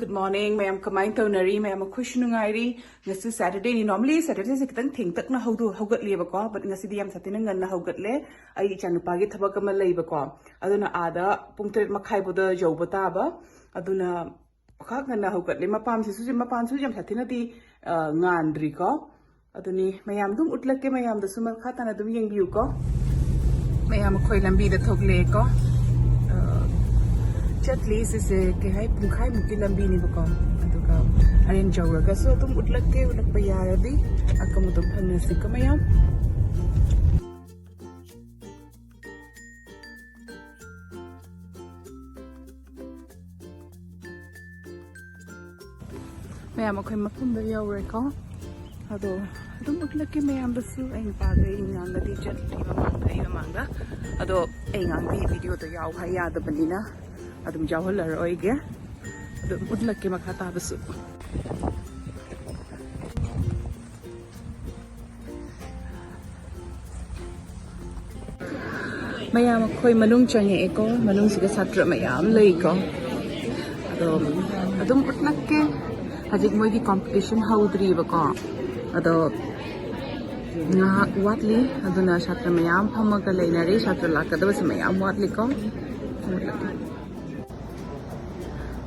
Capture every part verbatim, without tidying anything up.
Good morning, ꯃꯌꯥꯝ ꯀꯃꯥꯏꯅ ꯇꯧꯅꯔꯤ? ꯃꯌꯥꯝ ꯑꯩꯈꯣꯏꯁꯨ ꯅꯨꯡꯉꯥꯏꯔꯤ꯫ ꯉꯁꯤ Saturdayꯅꯤ꯫ Normally Saturdayꯁꯦ ꯈꯤꯇꯪ ꯊꯦꯡꯇꯛꯅ ꯍꯧꯗꯣ ꯍꯧꯒꯠꯂꯦꯕꯀꯣ, but ꯉꯁꯤꯗꯤ ꯌꯥꯝ ꯁꯥꯊꯤꯅ ꯉꯟꯅ ꯍꯧꯒꯠꯂꯦ꯫ ꯑꯩ ꯏꯆꯥꯅꯨꯄꯥꯒꯤ ꯊꯕꯛ ꯑꯃ ꯂꯩꯕꯀꯣ, ꯑꯗꯨꯅ ꯑꯥꯗ ꯄꯨꯡ ꯇꯔꯦꯠ ꯃꯈꯥꯏꯕꯨꯗ ꯌꯧꯕ ꯇꯥꯕ꯫ ꯑꯗꯨꯅ ꯈꯔ ꯉꯟꯅ ꯍꯧꯒꯠꯂꯦ꯫ ꯃꯄꯥꯟꯁꯤꯁꯨ ꯃꯄꯥꯟꯁꯨ ꯌꯥꯝ ꯁꯥꯊꯤꯅꯗꯤ ꯉꯥꯟꯗ꯭ꯔꯤꯀꯣ꯫ ꯑꯗꯨꯅꯤ, ꯃꯌꯥꯝ ꯑꯗꯨꯝ ꯎꯠꯂꯛꯀꯦ꯫ ꯃꯌꯥꯝꯗꯁꯨ ꯃꯈꯥ ꯇꯥꯅ ꯑꯗꯨꯝ ꯌꯦꯡꯕꯤꯌꯨꯀꯣ꯫ ꯃꯌꯥꯝ ꯑꯩꯈꯣꯏ ꯂꯝꯕꯤꯗ ꯊꯣꯛꯂꯛꯑꯦꯀꯣ꯫ ꯑ, ꯆꯠꯂꯤ꯫ ꯁꯤꯁꯦ ꯀꯩ ꯍꯥꯏ, ꯄꯨꯡꯈꯥꯏꯃꯨꯛꯀꯤ ꯂꯝꯕꯤꯅꯦꯕꯀꯣ꯫ ꯑꯗꯨꯒ ꯍꯣꯔꯦꯟ ꯌꯧꯔꯒꯁꯨ ꯑꯗꯨꯝ ꯎꯠꯂꯛꯀꯦ, ꯎꯠꯂꯛꯄ ꯌꯥꯔꯗꯤ꯫ ꯑꯀꯝ ꯑꯗꯨꯝ ꯐꯪꯅꯁꯤꯀꯣ ꯃꯌꯥꯝ꯫ ꯃꯌꯥꯝ ꯑꯩꯈꯣꯏ ꯃꯐꯝꯗ ꯌꯧꯔꯦꯀꯣ꯫ ꯑꯗꯣ ꯑꯗꯨꯝ ꯎꯠꯂꯛꯀꯦ ꯃꯌꯥꯝꯗꯁꯨ꯫ ꯑꯩ ꯅꯨꯄꯥꯒ ꯑꯩ ꯉꯥꯡꯒꯗꯤ ꯆꯠꯂꯤ ꯃꯃꯥꯡꯗ, ꯑꯩ ꯃꯃꯥꯡꯗ꯫ ꯑꯗꯣ ꯑꯩ ꯉꯥꯡꯕꯤ ꯚꯤꯗꯤꯑꯣꯗꯣ ꯌꯥꯎ ꯍꯥꯏ ꯌꯥꯗꯕꯅꯤꯅ ꯑꯗꯨꯝ ꯌꯥꯎꯍꯜꯂꯔꯣꯏꯒꯦ꯫ ꯑꯗꯨꯝ ꯎꯠꯂꯛꯀꯦ ꯃꯈꯥ ꯇꯥꯕꯁꯨ꯫ ꯃꯌꯥꯝ ꯑꯩꯈꯣꯏ ꯃꯅꯨꯡ ꯆꯪꯉꯛꯑꯦꯀꯣ꯫ ꯃꯅꯨꯡꯁꯤꯗ ꯁꯥꯇ꯭ꯔ ꯃꯌꯥꯝ ꯂꯩꯀꯣ꯫ ꯑꯗꯣ ꯑꯗꯨꯝ ꯎꯠꯂꯛꯀꯦ꯫ ꯍꯧꯖꯤꯛ ꯃꯣꯏꯒꯤ competition ꯍꯧꯗ꯭ꯔꯤꯕꯀꯣ꯫ ꯑꯗꯣ ꯉꯥꯏꯍꯥꯛ ꯋꯥꯠꯂꯤ꯫ ꯑꯗꯨꯅ ꯁꯥꯇ꯭ꯔ ꯃꯌꯥꯝ ꯐꯝꯃꯒ ꯂꯩꯅꯔꯤ꯫ ꯁꯥꯇ꯭ꯔ ꯂꯥꯛꯀꯗꯕꯁꯨ ꯃꯌꯥꯝ ꯋꯥꯠꯂꯤꯀꯣ꯫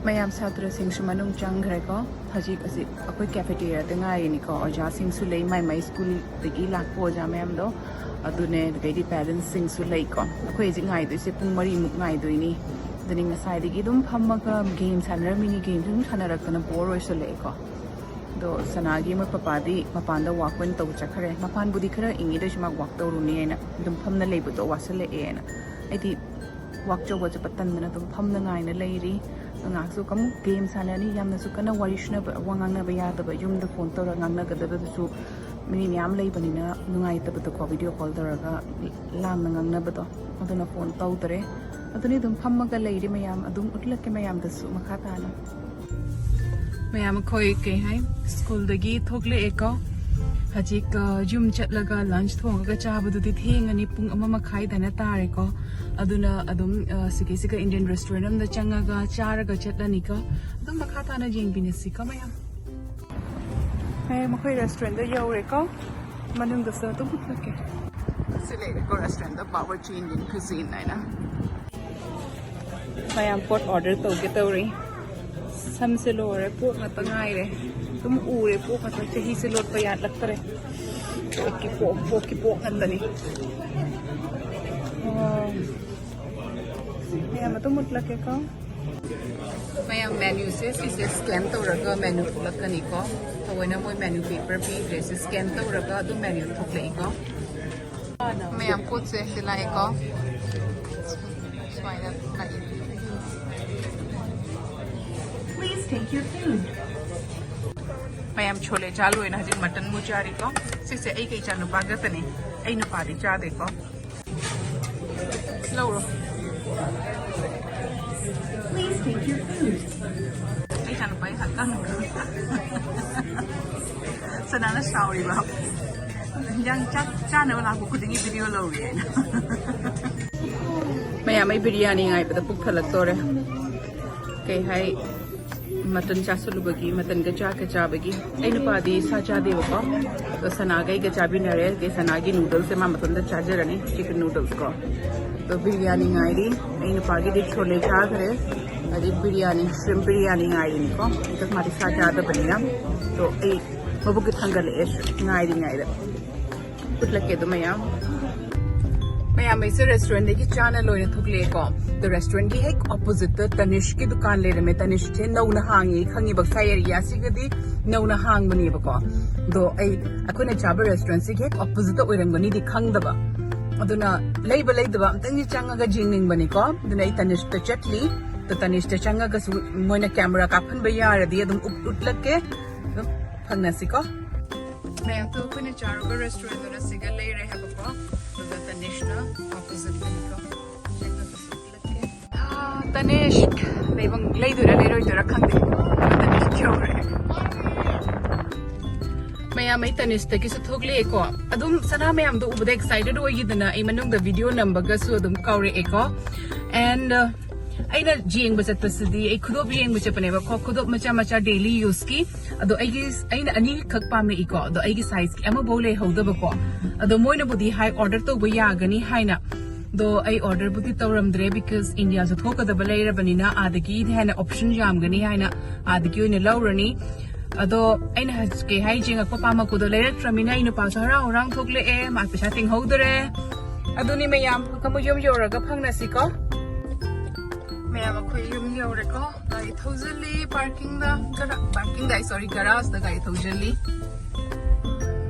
ꯃꯌꯥꯝ ꯁꯥꯇ꯭ꯔꯁꯤꯡꯁꯨ ꯃꯅꯨꯡ ꯆꯪꯈ꯭ꯔꯦꯀꯣ꯫ ꯍꯧꯖꯤꯛ, ꯍꯧꯖꯤꯛ ꯑꯩꯈꯣꯏ cafeteriaꯗ ꯉꯥꯏꯔꯤꯅꯤꯀꯣ꯫ ꯑꯣꯖꯥꯁꯤꯡꯁꯨ ꯂꯩ, ꯃꯥꯏ ꯃꯥꯏ schoolꯗꯒꯤ ꯂꯥꯛꯄ ꯑꯣꯖꯥ ꯃꯌꯥꯝꯗꯣ꯫ ꯑꯗꯨꯅꯦ, ꯑꯗꯨꯗꯩꯗꯤ parentsꯁꯤꯡꯁꯨ ꯂꯩꯀꯣ꯫ ꯑꯩꯈꯣꯏ ꯍꯧꯖꯤꯛ ꯉꯥꯏꯗꯣꯏꯁꯦ ꯄꯨꯡ ꯃꯔꯤꯃꯨꯛ ꯉꯥꯏꯗꯣꯏꯅꯤ꯫ ꯑꯗꯨꯅꯤ, ꯉꯁꯥꯏꯗꯒꯤ ꯑꯗꯨꯝ ꯐꯝꯃꯒ game ꯁꯥꯟꯅꯔꯝꯃꯤꯅꯤ꯫ Gameꯁꯨ ꯑꯗꯨꯝ ꯁꯥꯟꯅꯔꯛꯇꯅ bore ꯑꯣꯏꯁꯜꯂꯛꯑꯦꯀꯣ꯫ ꯑꯗꯣ ꯁꯅꯥꯒꯤ ꯃꯣꯏ ꯄꯄꯥꯗꯤ ꯃꯄꯥꯟꯗ walk ꯑꯣꯏꯅ ꯇꯧꯕ ꯆꯠꯈ꯭ꯔꯦ꯫ ꯃꯄꯥꯟꯕꯨꯗꯤ ꯈꯔ ꯏꯪꯉꯤ, ꯑꯗꯨ ꯑꯣꯏꯁꯨ ꯃꯥ walk ꯇꯧꯔꯨꯅꯤ ꯍꯥꯏꯅ ꯑꯗꯨꯝ ꯐꯝꯅ ꯂꯩꯕꯗꯣ ꯋꯥꯁꯜꯂꯛꯑꯦꯅ꯫ ꯑꯩꯗꯤ walk ꯇꯧꯕ ꯆꯠꯄ ꯇꯟꯗꯅ ꯑꯗꯨꯝ ꯐꯝꯅ ꯉꯥꯏꯅ ꯂꯩꯔꯤ꯫ ꯉꯥꯏꯍꯥꯛꯁꯨ ꯑꯃꯨꯛ game ꯁꯥꯟꯅꯅꯤ꯫ ꯌꯥꯝꯅꯁꯨ ꯀꯟꯅ ꯋꯥꯔꯤ ꯁꯨꯅꯕ, ꯋꯥ ꯉꯥꯡꯅꯕ ꯌꯥꯗꯕ, ꯌꯨꯝꯗ phone ꯇꯧꯔꯒ ꯉꯥꯡꯅꯒꯗꯕꯗꯨꯁꯨ ꯃꯤ ꯃꯌꯥꯝ ꯂꯩꯕꯅꯤꯅ ꯅꯨꯡꯉꯥꯏꯇꯕꯗꯣꯀꯣ, video call ꯇꯧꯔꯒ ꯂꯥꯝꯅ ꯉꯥꯡꯅꯕꯗꯣ꯫ ꯑꯗꯨꯅ phone ꯇꯧꯗ꯭ꯔꯦ꯫ ꯑꯗꯨꯅꯤ, ꯑꯗꯨꯝ ꯐꯝꯃꯒ ꯂꯩꯔꯤ ꯃꯌꯥꯝ꯫ ꯑꯗꯨꯝ ꯎꯠꯂꯛꯀꯦ ꯃꯌꯥꯝꯗꯁꯨ ꯃꯈꯥ ꯇꯥꯅ꯫ ꯃꯌꯥꯝ ꯑꯩꯈꯣꯏ ꯀꯩ ꯍꯥꯏ, schoolꯗꯒꯤ ꯊꯣꯛꯂꯛꯑꯦꯀꯣ꯫ ꯍꯧꯖꯤꯛ, ꯑ, ꯌꯨꯝ ꯆꯠꯂꯒ lunch ꯊꯣꯡꯉꯒ ꯆꯥꯕꯗꯨꯗꯤ ꯊꯦꯡꯉꯅꯤ, ꯄꯨꯡ ꯑꯃ ꯃꯈꯥꯏꯗꯅ ꯇꯥꯔꯦꯀꯣ꯫ ꯑꯗꯨꯅ ꯑꯗꯨꯝ ꯁꯤꯒꯤꯁꯤꯒ ꯏꯟꯗꯤꯌꯟ ꯔꯦꯁꯇꯨꯔꯦꯟ ꯑꯃꯗ ꯆꯪꯉꯒ ꯆꯥꯔꯒ ꯆꯠꯂꯅꯤꯀꯣ꯫ ꯑꯗꯨꯝ ꯃꯈꯥ ꯇꯥꯅ ꯌꯦꯡꯕꯤꯅꯁꯤꯀꯣ ꯃꯌꯥꯝ꯫ ꯑꯦ, ꯃꯈꯣꯏ ꯔꯦꯁꯇꯨꯔꯦꯟꯗ ꯌꯧꯔꯦꯀꯣ꯫ ꯃꯅꯨꯡꯗꯁꯨ ꯑꯗꯨꯝ ꯎꯠꯂꯛꯀꯦ꯫ ꯁꯤ ꯂꯩꯔꯦꯀꯣ ꯔꯦꯁꯇꯨꯔꯦꯟꯗ, ꯕꯥꯋꯔꯆꯤ ꯏꯟꯗꯤꯌꯟ ꯀ꯭ꯌꯨꯖꯤꯟ ꯍꯥꯏꯅ꯫ ꯃꯌꯥꯝ ꯄꯣꯠ ꯑꯣꯔꯗꯔ ꯇꯧꯒꯦ ꯇꯧꯔꯤ꯫ ꯁꯝꯁꯦ ꯂꯣꯏꯔꯦ, ꯄꯣꯠ ꯉꯥꯛꯇ ꯉꯥꯏꯔꯦ꯫ ꯑꯗꯨꯝ ꯎꯔꯦ, ꯄꯣꯠ ꯉꯥꯛꯇ꯫ ꯆꯍꯤꯁꯦ ꯂꯣꯠꯄ ꯌꯥꯠꯂꯛꯇꯔꯦ꯫ ꯄꯣꯠꯀꯤ ꯄꯣꯠ, ꯄꯣꯠꯀꯤ ꯄꯣꯠ ꯉꯥꯛꯇꯅꯤ꯫ ꯑꯣ꯫ ꯃꯌꯥꯝ ꯑꯗꯨꯝ ꯎꯠꯂꯛꯀꯦꯀꯣ꯫ ꯃꯌꯥꯝ ꯃꯦꯅ꯭ꯌꯨꯁꯦ ꯁꯤꯁꯦ ꯁ꯭ꯀꯦꯟ ꯇꯧꯔꯒ ꯃꯦꯅ꯭ꯌꯨ ꯊꯣꯛꯂꯛꯀꯅꯤꯀꯣ꯫ ꯊꯑꯣꯏꯅ ꯃꯣꯏ ꯃꯦꯅ꯭ꯌꯨ ꯄꯦꯄꯔ ꯄꯤꯗ꯭ꯔꯦ꯫ ꯁꯤ ꯁ꯭ꯀꯦꯟ ꯇꯧꯔꯒ ꯑꯗꯨꯝ ꯃꯦꯅ꯭ꯌꯨ ꯊꯣꯛꯂꯛꯏꯀꯣ꯫ ꯃꯌꯥꯝ ꯄꯣꯠꯁꯦ ꯁꯤ ꯂꯥꯛꯑꯦꯀꯣ꯫ ꯁꯨꯃꯥꯏꯅ ꯂꯥꯛꯑꯦ꯫ Please take your food. ꯃꯌꯥꯝ ꯁꯣꯂꯦ ꯆꯥ ꯂꯣꯏꯅ ꯍꯧꯖꯤꯛ ꯃꯇꯟꯕꯨ ꯆꯥꯔꯤꯀꯣ꯫ ꯁꯤꯁꯦ ꯑꯩꯒ ꯏꯆꯥ ꯅꯨꯄꯥ ꯈꯛꯇꯅꯤ꯫ ꯑꯩ ꯅꯨꯄꯥꯗꯤ ꯆꯥꯗꯦꯀꯣ꯫ ꯂꯧꯔꯣ꯫ Please take your food. ꯑꯩ ꯏꯆꯥ ꯅꯨꯄꯥ ꯑꯩ ꯍꯛꯀꯥꯝ ꯁꯅꯥꯅ ꯁꯥꯎꯔꯤꯕ꯫ ꯏꯟꯖꯥꯡ ꯆꯥꯛ ꯆꯥꯅꯕ ꯂꯥꯛꯄ ꯈꯨꯗꯤꯡꯒꯤ ꯚꯤꯗꯤꯑꯣ ꯂꯧꯔꯤ ꯍꯥꯏꯅ꯫ ꯃꯌꯥꯝ ꯑꯩ ꯕꯤꯔꯌꯥꯅꯤ ꯉꯥꯏꯕꯗ ꯄꯨꯛ ꯊꯜꯂꯛꯇꯣꯔꯦ꯫ ꯀꯩ ꯍꯥꯏ, ꯃꯇꯟ ꯆꯥꯁꯜꯂꯨꯕꯒꯤ, ꯃꯇꯟꯒ ꯆꯥꯛꯀ ꯆꯥꯕꯒꯤ꯫ ꯑꯩ ꯅꯨꯄꯥꯗꯤ ꯁꯥ ꯆꯥꯗꯦꯕꯀꯣ꯫ ꯑꯗꯣ ꯁꯅꯥꯒ ꯑꯩꯒ ꯆꯥꯕꯤꯅꯔꯦ꯫ ꯑꯗꯩ ꯁꯅꯥꯒꯤ ꯅꯨꯗꯜꯁꯦ ꯃꯥ ꯃꯇꯣꯝꯇ ꯆꯥꯖꯔꯅꯤ, ꯆꯤꯀꯟ ꯅꯨꯗꯜꯁ ꯀꯣ꯫ ꯑꯗꯣ ꯕꯤꯔꯌꯥꯅꯤ ꯉꯥꯏꯔꯤ꯫ ꯑꯩ ꯅꯨꯄꯥꯒꯤꯗꯤ ꯁꯣꯂꯦ ꯆꯥꯈ꯭ꯔꯦ꯫ ꯑꯗꯩ ꯕꯤꯔꯌꯥꯅꯤ, ꯁ꯭ꯔꯤꯝ ꯕꯤꯔꯌꯥꯅꯤ ꯉꯥꯏꯔꯤꯅꯤꯀꯣ꯫ ꯍꯟꯗꯛ ꯃꯥꯗꯤ ꯁꯥ ꯆꯥꯗꯕꯅꯤꯅ꯫ ꯑꯗꯣ ꯑꯩ ꯃꯕꯨꯛꯀꯤ ꯊꯥꯡꯒꯠꯂꯛꯑꯦ ꯉꯥꯏꯔꯤꯉꯩꯗ꯫ ꯎꯠꯂꯛꯀꯦ ꯑꯗꯨ ꯃꯌꯥꯝ꯫ ꯃꯌꯥꯝ ꯑꯩꯁꯦ ꯔꯦꯁꯇꯨꯔꯦꯟꯗꯒꯤ ꯆꯥꯅ ꯂꯣꯏꯅ ꯊꯣꯛꯂꯛꯑꯦꯀꯣ꯫ ꯑꯗꯣ ꯔꯦꯁꯇꯨꯔꯦꯟꯒꯤ ꯍꯦꯛ ꯑꯣꯄꯣꯖꯤꯠꯇ ꯇꯅꯤꯁꯀꯤ ꯗꯨꯀꯥꯟ ꯂꯩꯔꯝꯃꯦ꯫ ꯇꯅꯤꯁꯁꯦ ꯅꯧꯅ ꯍꯥꯡꯉꯦ ꯈꯪꯉꯤꯕ, ꯁꯥꯏ ꯑꯦꯔꯤꯌꯥꯁꯤꯒꯗꯤ ꯅꯧꯅ ꯍꯥꯡꯕꯅꯦꯕꯀꯣ꯫ ꯑꯗꯣ ꯑꯩ, ꯑꯩꯈꯣꯏꯅ ꯆꯥꯕ ꯔꯦꯁꯇꯨꯔꯦꯟꯁꯤꯒꯤ ꯍꯦꯛ ꯑꯣꯄꯣꯖꯤꯠꯇ ꯑꯣꯏꯔꯝꯒꯅꯤꯗꯤ ꯈꯪꯗꯕ꯫ ꯑꯗꯨꯅ ꯂꯩꯕ ꯂꯩꯗꯕ ꯑꯝꯇꯪꯗꯤ ꯆꯪꯉꯒ ꯌꯦꯡꯅꯤꯡꯕꯅꯤꯀꯣ꯫ ꯑꯗꯨꯅ ꯑꯩ ꯇꯅꯤꯁꯇ ꯆꯠꯂꯤ꯫ ꯑꯗꯣ ꯇꯅꯤꯁꯇ ꯆꯪꯉꯒꯁꯨ ꯃꯣꯏꯅ ꯀꯦꯃꯦꯔꯥ ꯀꯥꯞꯍꯟꯕ ꯌꯥꯔꯗꯤ ꯑꯗꯨꯝ ꯎꯠ-, ꯎꯠꯂꯛꯀꯦ꯫ ꯑꯗꯨꯝ ꯐꯪꯅꯁꯤꯀꯣ꯫ ꯃꯌꯥꯝꯗꯣ ꯑꯩꯈꯣꯏꯅ ꯆꯥꯔꯨꯕ ꯔꯦꯁꯇꯨꯔꯦꯟꯗꯨꯅ ꯁꯤꯒ ꯂꯩꯔꯦ ꯍꯥꯏꯕꯀꯣ꯫ ꯑꯗꯨꯒ ꯇꯅꯤꯁꯅ ꯑꯣꯄꯣꯖꯤꯠꯇꯅꯤꯀꯣ꯫ ꯑꯥ, ꯇꯅꯤꯁ ꯂꯩꯕ, ꯂꯩꯗꯣꯏꯔꯥ ꯂꯩꯔꯣꯏꯗꯣꯏꯔꯥ ꯈꯪꯗꯦ꯫ ꯇꯅꯤꯁ ꯌꯧꯔꯦ꯫ ꯃꯌꯥꯝ ꯃꯩ ꯇꯅꯤꯁꯇꯒꯤꯁꯨ ꯊꯣꯛꯂꯛꯑꯦꯀꯣ꯫ ꯑꯗꯨꯝ ꯁꯅꯥ ꯃꯌꯥꯝꯗꯣ ꯎꯕꯗ excited ꯑꯣꯏꯈꯤꯗꯅ ꯑꯩ ꯃꯅꯨꯡꯗ video ꯅꯝꯕꯒꯁꯨ ꯑꯗꯨꯝ ꯀꯥꯎꯔꯛꯑꯦꯀꯣ꯫ And ꯑꯩꯅ ꯌꯦꯡꯕ ꯆꯠꯄꯁꯤꯗꯤ, ꯑꯩ ꯈꯨꯗꯣꯞ ꯌꯦꯡꯕ ꯆꯠꯄꯅꯦꯕꯀꯣ, ꯈꯨꯗꯣꯞ ꯃꯆꯥ ꯃꯆꯥ daily useꯀꯤ꯫ ꯑꯗꯣ ꯑꯩꯒꯤ, ꯑꯩꯅ ꯑꯅꯤꯈꯛ ꯄꯥꯝꯃꯛꯏꯀꯣ꯫ ꯑꯗꯣ ꯑꯩꯒꯤ sizeꯀꯤ ꯑꯃꯐꯥꯎ ꯂꯩꯍꯧꯗꯕꯀꯣ꯫ ꯑꯗꯣ ꯃꯣꯏꯅꯕꯨꯗꯤ ꯍꯥꯏ order ꯇꯧꯕ ꯌꯥꯒꯅꯤ ꯍꯥꯏꯅ꯫ ꯑꯗꯣ ꯑꯩ orderꯕꯨꯗꯤ ꯇꯧꯔꯝꯗ꯭ꯔꯦ, because Indiaꯁꯨ ꯊꯣꯛꯀꯗꯕ ꯂꯩꯔꯕꯅꯤꯅ ꯑꯥꯗꯒꯤꯗꯤ ꯍꯦꯟꯅ option ꯌꯥꯝꯒꯅꯤ ꯍꯥꯏꯅ ꯑꯥꯗꯒꯤ ꯑꯣꯏꯅ ꯂꯧꯔꯅꯤ꯫ ꯑꯗꯣ ꯑꯩꯅ ꯍꯧꯖꯤꯛ ꯀꯩ ꯍꯥꯏ, ꯌꯦꯡꯉꯛꯄ ꯄꯥꯝꯃꯛꯄꯗꯣ ꯂꯩꯔꯛꯇ꯭ꯔꯃꯤꯅ ꯑꯩ ꯅꯨꯄꯥꯁꯨ ꯍꯔꯥꯎ ꯍꯔꯥꯎ ꯊꯣꯛꯂꯛꯑꯦ, ꯃꯥ ꯄꯩꯁꯥ ꯇꯤꯡꯍꯧꯗꯔꯦ꯫ ꯑꯗꯨꯅꯤ ꯃꯌꯥꯝ, ꯑꯃꯨꯛ ꯌꯨꯝ ꯌꯧꯔꯒ ꯐꯪꯅꯁꯤꯀꯣ꯫ ꯃꯌꯥꯝ ꯑꯩꯈꯣꯏ ꯌꯨꯝ ꯌꯧꯔꯦꯀꯣ꯫ ꯒꯥꯔꯤ ꯊꯧꯖꯤꯜꯂꯤ parkingꯗ, ꯒꯔꯥ-, parkingꯗ, ꯑꯩ, sorry, garageꯗ ꯒꯥꯔꯤ ꯊꯧꯖꯤꯜꯂꯤ꯫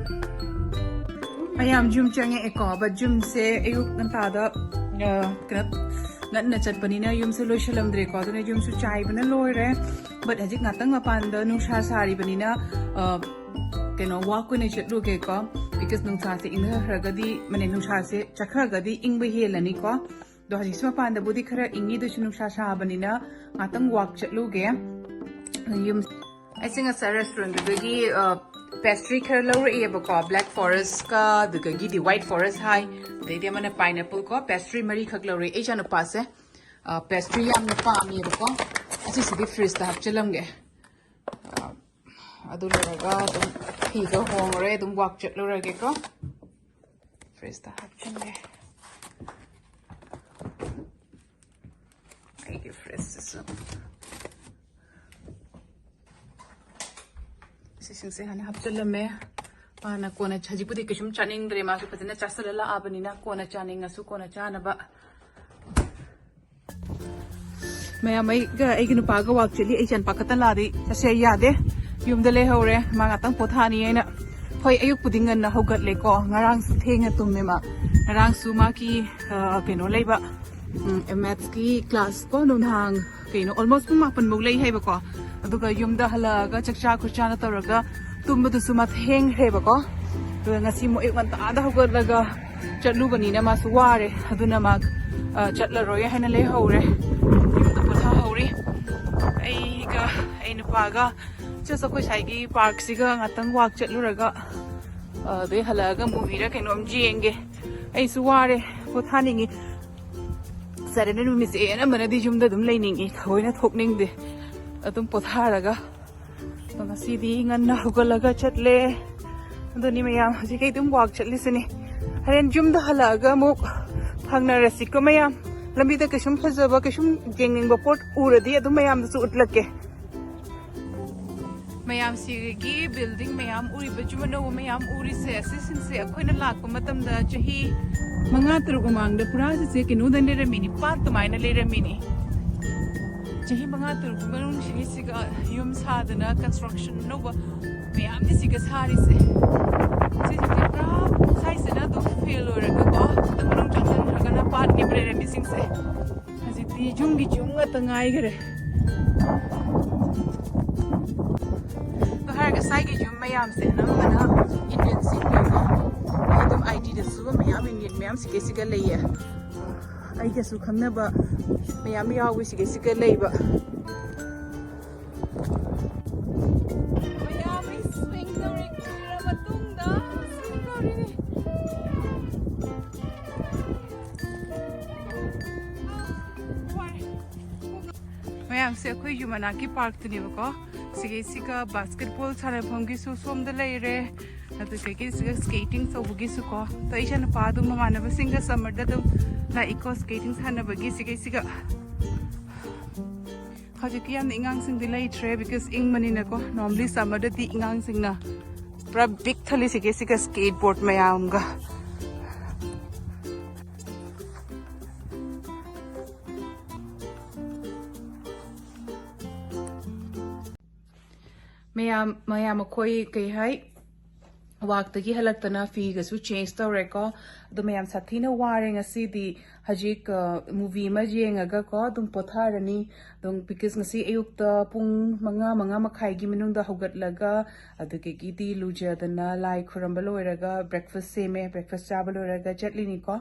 ꯃꯌꯥꯝ ꯌꯨꯝ ꯆꯪꯉꯛꯑꯦꯀꯣ, but ꯌꯨꯝꯁꯦ ꯑꯌꯨꯛ ꯉꯟꯇꯥꯗ, ꯑ, ꯀꯩꯅꯣ, ꯉꯟꯅ ꯆꯠꯄꯅꯤꯅ ꯌꯨꯝꯁꯦ ꯂꯣꯏꯁꯤꯜꯂꯝꯗ꯭ꯔꯦꯀꯣ, ꯑꯗꯨꯅ ꯌꯨꯝꯁꯨ ꯆꯥꯏꯕꯅ ꯂꯣꯏꯔꯦ꯫ But ꯍꯧꯖꯤꯛ ꯉꯥꯛꯇꯪ ꯃꯄꯥꯟꯗ ꯅꯨꯡꯁꯥ ꯁꯥꯔꯤꯕꯅꯤꯅ, ꯑ, ꯀꯩꯅꯣ, walk ꯑꯣꯏꯅ ꯆꯠꯂꯨꯒꯦꯀꯣ, because ꯅꯨꯡꯁꯥꯁꯦ ꯏꯪꯊꯈ꯭ꯔꯒꯗꯤ, ꯃꯅꯦ, ꯅꯨꯡꯁꯥꯁꯦ ꯆꯠꯈ꯭ꯔꯒꯗꯤ ꯏꯪꯕ ꯍꯦꯜꯂꯅꯤꯀꯣ꯫ ꯑꯗꯣ ꯍꯧꯖꯤꯛꯁꯨ ꯃꯄꯥꯟꯗꯕꯨꯗꯤ ꯈꯔ ꯏꯪꯉꯤ, ꯑꯗꯨꯁꯨ ꯅꯨꯡꯁꯥ ꯁꯥꯕꯅꯤꯅ ꯉꯥꯛꯇꯪ walk ꯆꯠꯂꯨꯒꯦ꯫ ꯌꯨꯝ, ꯑꯩꯁꯦ ꯉꯁꯥꯏ restaurantꯗꯨꯗꯒꯤ, ꯑ, pastry ꯈꯔ ꯂꯧꯔꯛꯑꯦꯕꯀꯣ, black forestꯀ ꯑꯗꯨꯗꯒꯤꯗꯤ white forest ꯍꯥꯏ, ꯑꯗꯩꯗꯤ ꯑꯃꯅ pineapple ꯀꯣ, pastry ꯃꯔꯤꯈꯛ ꯂꯧꯔꯛꯑꯦ꯫ ꯑꯩ ꯏꯆꯥꯅꯨꯄꯥꯁꯦ, ꯑ, pastry ꯌꯥꯝꯅ ꯄꯥꯝꯃꯦꯕꯀꯣ꯫ ꯑꯁꯤꯁꯤꯗꯤ fridgeꯇ ꯍꯥꯞꯆꯤꯜꯂꯝꯒꯦ꯫ ꯑ, ꯑꯗꯨ ꯂꯣꯏꯔꯒ ꯑꯗꯨꯝ ꯐꯤꯒ ꯍꯣꯡꯉꯨꯔꯦ, ꯑꯗꯨꯝ walk ꯆꯠꯂꯨꯔꯒꯦꯀꯣ꯫ Fridgeꯇ ꯍꯥꯞꯆꯤꯟꯒꯦ꯫ ꯑꯩꯒꯤ fridgeꯁꯤꯁꯨ꯫ ꯁꯤꯁꯤꯡꯁꯦ ꯍꯥꯟꯅ ꯍꯥꯞꯆꯤꯜꯂꯝꯃꯦ꯫ ꯃꯥꯅ ꯀꯣꯟꯅ, ꯍꯧꯖꯤꯛꯄꯨꯗꯤ ꯀꯩꯁꯨꯝ ꯆꯥꯅꯤꯡꯗ꯭ꯔꯦ, ꯃꯥꯁꯨ ꯐꯖꯅ ꯆꯥꯁꯤꯜꯂ ꯂꯥꯛꯑꯕꯅꯤꯅ ꯀꯣꯟꯅ ꯆꯥꯅꯤꯡꯉꯁꯨ ꯀꯣꯟꯅ ꯆꯥꯅꯕ꯫ ꯃꯌꯥꯝ, ꯑꯩꯒ ꯑꯩꯒꯤ ꯅꯨꯄꯥꯒ walk ꯆꯠꯂꯤ꯫ ꯑꯩ ꯏꯆꯥꯅꯨꯄꯥ ꯈꯛꯇ ꯂꯥꯛꯑꯗꯤ ꯆꯠꯁꯦ ꯌꯥꯗꯦ, ꯌꯨꯝꯗ ꯂꯩꯍꯧꯔꯦ꯫ ꯃꯥ ꯉꯥꯛꯇꯪ ꯄꯣꯊꯥꯅꯤ ꯍꯥꯏꯅ꯫ ꯍꯣꯏ, ꯑꯌꯨꯛꯄꯨꯗꯤ ꯉꯟꯅ ꯍꯧꯒꯠꯂꯦꯀꯣ꯫ ꯉꯔꯥꯡꯁꯨ ꯊꯦꯡꯅ ꯇꯨꯝꯃꯦ ꯃꯥ꯫ ꯉꯔꯥꯡꯁꯨ ꯃꯥꯒꯤ, ꯑ, ꯀꯩꯅꯣ ꯂꯩꯕ, ꯎꯝ, mathsꯀꯤ class ꯀꯣ, ꯅꯨꯡꯗꯥꯡ ꯀꯩꯅꯣ, almost ꯄꯨꯡ ꯃꯥꯄꯟ ꯐꯧ ꯂꯩ ꯍꯥꯏꯕꯀꯣ꯫ ꯑꯗꯨꯒ ꯌꯨꯝꯗ ꯍꯜꯂꯛꯑꯒ ꯆꯥꯛꯆꯥ ꯈꯣꯠꯆꯥꯅ ꯇꯧꯔꯒ ꯇꯨꯝꯕꯗꯨꯁꯨ ꯃꯥ ꯊꯦꯡꯈ꯭ꯔꯦꯕꯀꯣ꯫ ꯑꯗꯨꯒ ꯉꯁꯤ ꯑꯃꯨꯛ ꯑꯌꯨꯛ ꯉꯟꯇꯥꯗ ꯍꯧꯒꯠꯂꯒ ꯆꯠꯂꯨꯕꯅꯤꯅ ꯃꯥꯁꯨ ꯋꯥꯔꯦ꯫ ꯑꯗꯨꯅ ꯃꯥ, ꯑ, ꯆꯠꯂꯔꯣꯏ ꯍꯥꯏꯅ ꯂꯩꯍꯧꯔꯦ꯫ ꯌꯨꯝꯗ ꯄꯣꯊꯥꯍꯧꯔꯤ꯫ ꯑꯩꯒ ꯑꯩ ꯅꯨꯄꯥꯒ Just ꯑꯩꯈꯣꯏ ꯁ꯭ꯋꯥꯏꯒꯤ ꯄꯥꯔꯛꯁꯤꯒ ꯉꯥꯛꯇꯪ ꯋꯥꯛ ꯆꯠꯂꯨꯔꯒ, ꯑꯗꯩ ꯍꯜꯂꯛꯑꯒ ꯃꯨꯚꯤꯔ ꯀꯩꯅꯣꯝ ꯌꯦꯡꯒꯦ꯫ ꯑꯩꯁꯨ ꯋꯥꯔꯦ, ꯄꯣꯊꯥꯅꯤꯡꯉꯤ꯫ ꯁꯦꯇꯔꯗꯦ ꯅꯨꯃꯤꯠꯁꯦ ꯑꯅꯝꯕꯅꯗꯤ ꯌꯨꯝꯗ ꯑꯗꯨꯝ ꯂꯩꯅꯤꯡꯉꯤ, ꯊꯑꯣꯏꯅ ꯊꯣꯛꯅꯤꯡꯗꯦ꯫ ꯑꯗꯨꯝ ꯄꯣꯊꯥꯔꯒ, ꯑꯗꯣ ꯉꯁꯤꯗꯤ ꯉꯟꯅ ꯍꯧꯒꯠꯂꯒ ꯆꯠꯂꯦ꯫ ꯑꯗꯨꯅꯤ ꯃꯌꯥꯝ, ꯍꯧꯖꯤꯛ ꯑꯩ ꯑꯗꯨꯝ ꯋꯥꯛ ꯆꯠꯂꯤꯁꯤꯅꯤ꯫ ꯍꯣꯔꯦꯟ ꯌꯨꯝꯗ ꯍꯜꯂꯛꯑꯒ ꯑꯃꯨꯛ ꯊꯪꯅꯔꯁꯤꯀꯣ ꯃꯌꯥꯝ꯫ ꯂꯝꯕꯤꯗ ꯀꯩꯁꯨꯝ ꯐꯖꯕ, ꯀꯩꯁꯨꯝ ꯌꯦꯡꯅꯤꯡꯕ ꯄꯣꯠ ꯎꯔꯗꯤ ꯑꯗꯨꯝ ꯃꯌꯥꯝꯗꯁꯨ ꯎꯠꯂꯛꯀꯦ꯫ ꯃꯌꯥꯝꯁꯤꯒꯤ ꯕꯤꯜꯗꯤꯡ ꯃꯌꯥꯝ ꯎꯔꯤꯕ, ꯌꯨꯝ ꯑꯅꯧꯕ ꯃꯌꯥꯝ ꯎꯔꯤꯁꯦ, ꯑꯁꯤꯁꯤꯡꯁꯦ ꯑꯩꯈꯣꯏꯅ ꯂꯥꯛꯄ ꯃꯇꯝꯗ ꯆꯍꯤ ꯃꯉꯥ ꯇꯔꯨꯛ ꯃꯃꯥꯡꯗ ꯄꯨꯔꯥꯁꯤꯁꯦ ꯀꯩꯅꯣꯗ ꯂꯩꯔꯝꯃꯤꯅꯤ, ꯄꯥꯠ ꯑꯗꯨꯃꯥꯏꯅ ꯂꯩꯔꯝꯃꯤꯅꯤ꯫ ꯆꯍꯤ ꯃꯉꯥ ꯇꯔꯨꯛ ꯃꯅꯨꯡ ꯁꯤꯒꯤꯁꯤꯒ ꯌꯨꯝ ꯁꯥꯗꯅ, ꯀꯟꯁꯇ꯭ꯔꯛꯁꯟ ꯑꯅꯧꯕ ꯃꯌꯥꯝꯅꯤ ꯁꯤꯒ ꯁꯥꯔꯤꯁꯦ꯫ ꯁꯤꯁꯤꯗꯤ ꯄꯨꯔꯥ ꯁꯥꯏꯁꯤꯅ ꯑꯗꯨꯝ ꯐꯦꯜ ꯑꯣꯏꯔꯒꯀꯣ, ꯑꯗꯨ ꯃꯅꯨꯡ ꯆꯪꯁꯤꯟꯈ꯭ꯔꯒꯅ ꯄꯥꯠꯅꯦꯕ ꯂꯩꯔꯝꯃꯤꯁꯤꯡꯁꯦ꯫ ꯍꯧꯖꯤꯛꯇꯤ ꯌꯨꯝꯒꯤ ꯌꯨꯝ ꯉꯥꯛꯇ ꯉꯥꯏꯈꯔꯦ꯫ ꯑꯗꯣ ꯍꯥꯏꯔꯒ ꯁ꯭ꯋꯥꯏꯒꯤ ꯌꯨꯝ ꯃꯌꯥꯝꯁꯦ ꯑꯅꯝꯕꯅ ꯏꯟꯗꯤꯌꯟꯁꯤꯡꯅꯦꯀꯣ꯫ ꯑꯗꯨꯝ ꯑꯥꯏ ꯇꯤꯗꯁꯨ ꯃꯌꯥꯝ ꯏꯟꯗꯤꯌꯟ ꯃꯌꯥꯝ ꯁꯤꯒꯩꯁꯤꯒ ꯂꯩꯌꯦ꯫ ꯑꯩꯒꯁꯨ ꯈꯪꯅꯕ ꯃꯌꯥꯝ ꯌꯥꯎꯋꯤ ꯁꯤꯒꯩꯁꯤꯒ ꯂꯩꯕ꯫ ꯃꯌꯥꯝ ꯑꯩ ꯁ꯭ꯋꯤꯡ ꯇꯧꯔꯦ, ꯀꯨꯏꯔ ꯃꯇꯨꯡꯗ ꯁ꯭ꯋꯤꯡ ꯇꯧꯔꯤꯅꯦ꯫ ꯃꯌꯥꯝꯁꯦ ꯑꯩꯈꯣꯏ ꯌꯨꯝ ꯃꯅꯥꯛꯀꯤ ꯄꯥꯔꯛꯇꯨꯅꯦꯕꯀꯣ꯫ ꯁꯤꯒꯩꯁꯤꯒ ꯕꯥꯁꯀꯦꯠꯕꯣꯜ ꯁꯥꯟꯅꯐꯝꯒꯤꯁꯨ ꯁꯣꯝꯗ ꯂꯩꯔꯦ, ꯑꯗꯨꯗꯒꯤ ꯁꯤꯒ ꯁ꯭ꯀꯦꯇꯤꯡ ꯇꯧꯕꯒꯤꯁꯨꯀꯣ꯫ ꯑꯗꯣ ꯏꯆꯥ ꯅꯨꯄꯥ ꯑꯗꯨꯝ ꯃꯃꯥꯟꯅꯕꯁꯤꯡꯒ ꯁꯝꯃꯔꯗ ꯑꯗꯨꯝ ꯂꯥꯛꯏꯀꯣ, ꯁ꯭ꯀꯦꯇꯤꯡ ꯁꯥꯟꯅꯕꯒꯤ ꯁꯤꯒꯩꯁꯤꯒ꯫ ꯍꯧꯖꯤꯛꯇꯤ ꯌꯥꯝꯅ ꯑꯉꯥꯡꯁꯤꯡꯗꯤ ꯂꯩꯇ꯭ꯔꯦ, because ꯏꯪꯕꯅꯤꯅꯀꯣ꯫ Normally ꯁꯝꯃꯔꯗꯗꯤ ꯑꯉꯥꯡꯁꯤꯡꯅ ꯄꯨꯔꯥ ꯕꯤꯛ ꯊꯜꯂꯤ ꯁꯤꯒꯩꯁꯤꯒ ꯁ꯭ꯀꯦꯠ ꯕꯣꯔꯗ ꯃꯌꯥꯝꯒ꯫ ꯃꯌꯥꯝ, ꯃꯌꯥꯝ ꯑꯩꯈꯣꯏ ꯀꯩ ꯍꯥꯏ, ꯋꯥꯛꯇꯒꯤ ꯍꯜꯂꯛꯇꯅ ꯐꯤꯒꯁꯨ ꯆꯦꯟꯖ ꯇꯧꯔꯦꯀꯣ꯫ ꯑꯗꯣ ꯃꯌꯥꯝ ꯁꯥꯊꯤꯅ ꯋꯥꯔꯦ ꯉꯁꯤꯗꯤ꯫ ꯍꯧꯖꯤꯛ, ꯑ, ꯃꯨꯚꯤ ꯑꯃ ꯌꯦꯡꯉꯒꯀꯣ ꯑꯗꯨꯝ ꯄꯣꯊꯥꯔꯅꯤ꯫ ꯑꯗꯨꯝ, because ꯉꯁꯤ ꯑꯌꯨꯛꯇ ꯄꯨꯡ ꯃꯉꯥ, ꯃꯉꯥ ꯃꯈꯥꯏꯒꯤ ꯃꯅꯨꯡꯗ ꯍꯧꯒꯠꯂꯒ, ꯑꯗꯨꯗꯒꯤꯗꯤ ꯂꯨꯖꯗꯅ ꯂꯥꯏ ꯈꯨꯔꯝꯕ ꯂꯣꯏꯔꯒ ꯕ꯭ꯔꯦꯛꯐꯥꯁ ꯁꯦꯝꯃꯦ꯫ ꯕ꯭ꯔꯦꯛꯐꯥꯁ ꯆꯥꯕ ꯂꯣꯏꯔꯒ ꯆꯠꯂꯤꯅꯤꯀꯣ꯫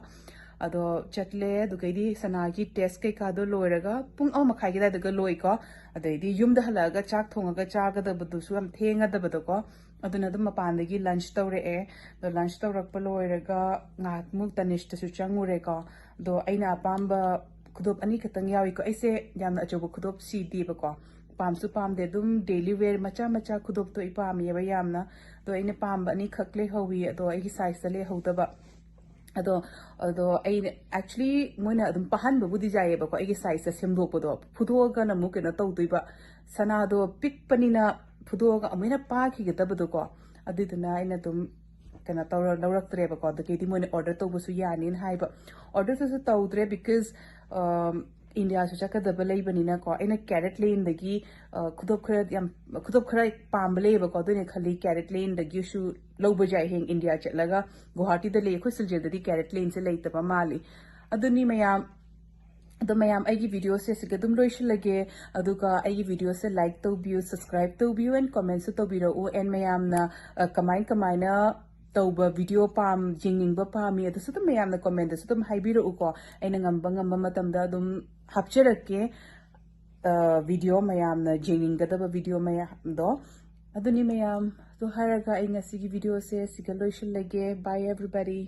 ꯑꯗꯣ ꯆꯠꯂꯦ꯫ ꯑꯗꯨꯒꯩꯗꯤ ꯁꯅꯥꯒꯤ ꯇꯦꯁ ꯀꯩꯀꯥꯗꯣ ꯂꯣꯏꯔꯒ ꯄꯨꯡ ꯑꯃ ꯃꯈꯥꯏꯒꯤ ꯑꯗꯨꯋꯥꯏꯗꯒ ꯂꯣꯏꯀꯣ꯫ ꯑꯗꯩꯗꯤ ꯌꯨꯝꯗ ꯍꯜꯂꯛꯑꯒ ꯆꯥꯛ ꯊꯣꯡꯉꯒ ꯆꯥꯒꯗꯕꯗꯨꯁꯨ ꯌꯥꯝ ꯊꯦꯡꯉꯗꯕꯗꯣꯀꯣ꯫ ꯑꯗꯨꯅ ꯑꯗꯨꯝ ꯃꯄꯥꯟꯗꯒꯤ ꯂꯟꯆ ꯇꯧꯔꯛꯑꯦ꯫ ꯑꯗꯣ ꯂꯟꯆ ꯇꯧꯔꯛꯄ ꯂꯣꯏꯔꯒ ꯉꯥꯏꯍꯥꯛꯃꯨꯛ ꯇꯅꯤꯁꯇꯁꯨ ꯆꯪꯉꯨꯔꯦꯀꯣ꯫ ꯑꯗꯣ ꯑꯩꯅ ꯑꯄꯥꯝꯕ ꯈꯨꯗꯣꯞ ꯑꯅꯤꯈꯛꯇꯪ ꯌꯥꯎꯏꯀꯣ꯫ ꯑꯩꯁꯦ ꯌꯥꯝꯅ ꯑꯆꯧꯕ ꯈꯨꯗꯣꯞ ꯁꯤꯗꯦꯕꯀꯣ꯫ ꯄꯥꯝꯁꯨ ꯄꯥꯝꯗꯦ꯫ ꯑꯗꯨꯝ ꯗꯦꯂꯤ ꯋꯦꯌꯔ ꯃꯆꯥ ꯃꯆꯥ ꯈꯨꯗꯣꯞꯇꯣ ꯑꯩ ꯄꯥꯝꯃꯦꯕ ꯌꯥꯝꯅ꯫ ꯑꯗꯣ ꯑꯩꯅ ꯄꯥꯝꯕ ꯑꯅꯤꯈꯛ ꯂꯩꯍꯧꯋꯤ꯫ ꯑꯗꯣ ꯑꯩꯒꯤ ꯁꯥꯏꯖꯇ ꯂꯩꯍꯧꯗꯕ꯫ ꯑꯗꯣ ꯑꯗꯣ ꯑꯩꯅ actually ꯃꯣꯏꯅ ꯑꯗꯨꯝ ꯄꯥꯍꯟꯕꯕꯨꯗꯤ ꯌꯥꯏꯌꯦꯕꯀꯣ꯫ ꯑꯩꯒꯤ ꯁꯥꯏꯖꯇ ꯁꯦꯝꯗꯣꯛꯄꯗꯣ ꯐꯨꯗꯣꯛꯑꯒꯅ ꯑꯃꯨꯛ ꯀꯩꯅꯣ ꯇꯧꯗꯣꯏꯕ꯫ ꯁꯅꯥꯗꯣ ꯄꯤꯛꯄꯅꯤꯅ ꯐꯨꯗꯣꯛꯑꯒ ꯑꯃꯨꯛ ꯍꯦꯟꯅ ꯄꯥꯈꯤꯒꯗꯕꯗꯣꯀꯣ꯫ ꯑꯗꯨꯗꯨꯅ ꯑꯩꯅ ꯑꯗꯨꯝ ꯀꯩꯅꯣ ꯇꯧꯔ ꯂꯧꯔꯛꯇ꯭ꯔꯦꯕꯀꯣ꯫ ꯑꯗꯨꯒꯤꯗꯤ ꯃꯣꯏꯅ ꯑꯣꯔꯗꯔ ꯇꯧꯕꯁꯨ ꯌꯥꯅꯤꯅ ꯍꯥꯏꯕ꯫ ꯑꯣꯔꯗꯔꯗꯨꯁꯨ ꯇꯧꯗ꯭ꯔꯦ because ꯏꯟꯗꯤꯌꯥꯁꯨ ꯆꯠꯀꯗꯕ ꯂꯩꯕꯅꯤꯅꯀꯣ꯫ ꯑꯩꯅ ꯀꯦꯔꯦꯠ ꯂꯦꯟꯗꯒꯤ ꯈꯨꯗꯣꯞ ꯈꯔ ꯌꯥꯝ ꯈꯨꯗꯣꯞ ꯈꯔ ꯄꯥꯝꯕ ꯂꯩꯌꯦꯕꯀꯣ꯫ ꯑꯗꯨꯅ ꯈꯜꯂꯤ ꯀꯦꯔꯦꯠ ꯂꯦꯟꯗꯒꯤꯁꯨ ꯂꯧꯕꯁꯨ ꯌꯥꯏ꯫ ꯍꯌꯦꯡ ꯏꯟꯗꯤꯌꯥ ꯆꯠꯂꯒ ꯒꯨꯋꯥꯍꯥꯇꯤꯗ ꯂꯩ꯫ ꯑꯩꯈꯣꯏ ꯁꯤꯜꯆꯔꯗꯗꯤ ꯀꯦꯔꯦꯠ ꯂꯦꯟꯁꯦ ꯂꯩꯇꯕ ꯃꯥꯜꯂꯤ꯫ ꯑꯗꯨꯅꯤ ꯃꯌꯥꯝ꯫ ꯑꯗꯣ ꯃꯌꯥꯝ, ꯑꯩꯒꯤ ꯚꯤꯗꯤꯑꯣꯁꯦ ꯁꯤꯒ ꯑꯗꯨꯝ ꯂꯣꯏꯁꯤꯜꯂꯒꯦ꯫ ꯑꯗꯨꯒ ꯑꯩꯒꯤ ꯚꯤꯗꯤꯑꯣꯁꯦ ꯂꯥꯏꯛ ꯇꯧꯕꯤꯌꯨ, ꯁꯕꯁꯀ꯭ꯔꯥꯏꯕ ꯇꯧꯕꯤꯌꯨ, ꯑꯦꯟ ꯀꯣꯃꯦꯟꯁꯨ ꯇꯧꯕꯤꯔꯛꯎ꯫ ꯑꯦꯟ ꯃꯌꯥꯝꯅ ꯑ, ꯀꯃꯥꯏ ꯀꯃꯥꯏꯅ ꯇꯧꯕ ꯚꯤꯗꯤꯑꯣ ꯄꯥꯝ ꯌꯦꯡꯅꯤꯡꯕ ꯄꯥꯝꯃꯤ, ꯑꯗꯨꯁꯨ ꯑꯗꯨꯝ ꯃꯌꯥꯝꯅ ꯀꯣꯃꯦꯟꯗꯁꯨ ꯑꯗꯨꯝ ꯍꯥꯏꯕꯤꯔꯛꯎꯀꯣ꯫ ꯑꯩꯅ ꯉꯝꯕ ꯉꯝꯕ ꯃꯇꯝꯗ ꯑꯗꯨꯝ ꯍꯥꯞꯆꯔꯛꯀꯦ ꯚꯤꯗꯤꯑꯣ ꯃꯌꯥꯝꯅ ꯌꯦꯡꯅꯤꯡꯒꯗꯕ ꯚꯤꯗꯤꯑꯣ ꯃꯌꯥꯝꯗꯣ꯫ ꯑꯗꯨꯅꯤ ꯃꯌꯥꯝ꯫ ꯑꯗꯨ ꯍꯥꯏꯔꯒ ꯑꯩ ꯉꯁꯤꯒꯤ ꯚꯤꯗꯤꯑꯣꯁꯦ ꯁꯤꯒ ꯂꯣꯏꯁꯤꯜꯂꯒꯦ꯫ Bye everybody.